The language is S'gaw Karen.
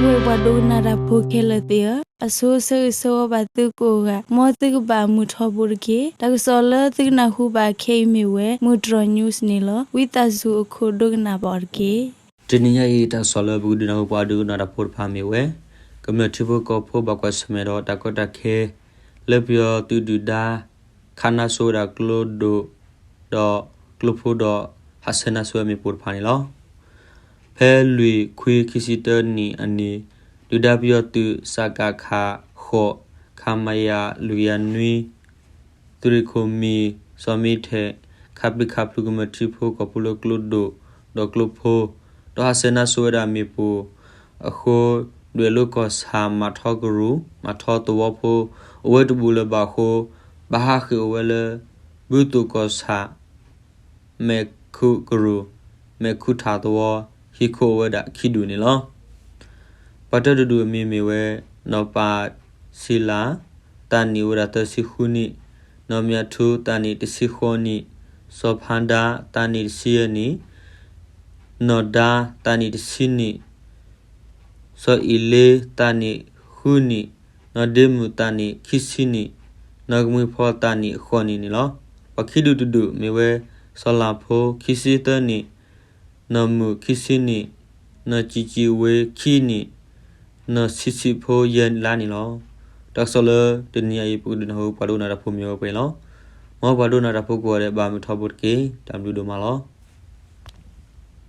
ပှၤဒိကနၣ်တၢ်ဖိခဲလၢာ်သ့ၣ်ဧၢ, အဆိဆၢဂ့ၤဆၢဝါဘၣ်သုကိးဂၤ, မ်သုကဘၣ်မုာ်ထီဘိတက့ၢ်. တၢ်ကစီၣ်လၢသုကနၢ်ဟူဘၣ်ခဲအံၤမ့ၢ်ဝဲ မုၢ်တြီၤ news န့ၣ်လီၤ. ဝံသးစူၤအခိၣ်ဒိကနၣ်ဘၣ်အီၤတက့ၢ်. တနံၤညါအံၤ တၢ်ကစီၣ်လၢပကဒုးနၢ်ဟူပှၤဒိကနၣ်တၢ်ဖိတဖၣ်မ့ၢ်ဝဲ ကမျၢၢ်ထံဖိကီၢ်ဖိဘၣ်ကွၢ်ဆၢၣ်မဲာ်ဒီးတၢ်ကီတၢ်ခဲ လၢပယီၤသုးဒုၣ်ဒါ ခးနါစိဝဲဒၣ်ကျိဒိၣ် ဒီးကျိဖိဒီး ဟးဆှဲးနါစိဝဲမ့ၣ်ပိၢ်တဖၣ်န့ၣ်လီၤ. ဖဲလွံၢ်ခွံခံဆံတၢနံၣ်အနံၤ ဒုၣ်ဒါပယီၤသုး စကခ ဃိး ခမရ လွံၢ်ကယၤနွံ သုးရ့ၣ်ခိၣ်မံၤ စီၤမံထဲး ခးပ့ၤခးဖုးကမျၢၢ်ထံဖိကီၢ်ဖိလၢကျိဒိၣ်ဒီးကျိဖိ, ဒီးဟးဆှဲးနါစိဝဲဒၣ်မ့ၣ်ပိၢ်အဃိ, ဒွဲၣ်လိၤကီၢ်ဆၣ်မၤထီကရူၢ် မၤထီသဝီဖိ အဝဲတဘူၣ်လၢၤဘၣ်အဃိ, ဘၣ်ဟးဃ့ၢ်အိၣ်ဝဲလၢ ဘုသိၣ်ကီၢ်ဆၣ် မဲာ်ခူကရူၢ် မဲာ်ခူထၣ်သဝီ ဟံၣ်ခိၣ်အိၣ်ဝဲဒၣ်ခံဒူၣ်န့ၣ်လီၤ. ပှၤတၢတဒူၣ်အမံၤမ့ၢ်ဝဲ နီၢ်ပၢ်ဆံလၤ သးနံၣ်အိၣ်ဝဲဒၣ်သၢဆံဃုနံၣ်, နီၢ်မၠးထူ သးနံၣ်တဆံဃိးနံၣ်, စီၤဖါဒါ သးနံၣ်တဆံယဲၢ်နံၣ်, နီၢ်ဒါ သးနံၣ်တဆံနံၣ်, စီၤအံၤလ့ သးနံၣ်ဃုနံၣ်, နီၢ်ဒ့မုၣ် သးနံၣ်ခံဆံနံၣ်, နီၢ်ကမှံဖီ သးနံၣ်ဃိးနံၣ်န့ၣ်လီၤ. ပှၤခံဒူၣ်တဒူၣ်မ့ၢ်ဝဲ စီၤလၤဖိ ခံဆံသၢနံၣ်, နီၢ်မုၣ်ခံဆံနံၣ်, နီၢ်ကံၣ်ကံၣ်ဝ့ခံနံၣ်, နီၢ်ဆံးဆံးဖိယဲၢ်လါန့ၣ်လီၤ. တၢ်ကစီၣ်လၢတနံၤညါအံၤ ပကဒုးနၢ်ဟူပှၤဒိကနၣ်တၢ်ဖိမ့ၢ်ဝဲပှဲၤလီၤ. မ်ပှၤဒိကနၣ်တၢ်ဖိကိးဂၤဒဲး ဘၣ်မုာ်ထီဘိတက့ၢ်. တၢ်ဘျုးဒိၣ်မးလီၤ.